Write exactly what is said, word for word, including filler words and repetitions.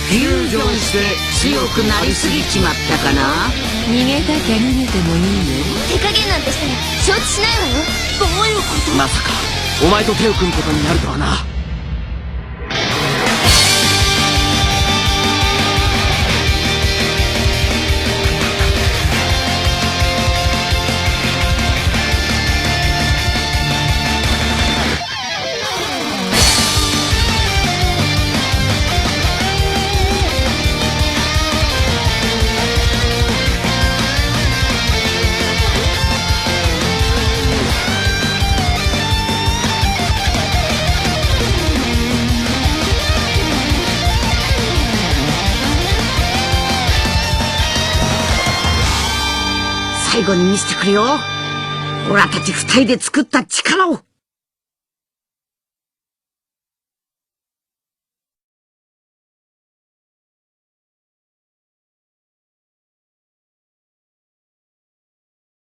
フュージョンして強くなりすぎちまったかな。逃げたきゃ逃げてもいいよ。手加減なんてしても承知しないわよ。どういうこと？まさかお前と手を組むことになるとはな。最後に見せてくれよ。オラたち二人で作った力を。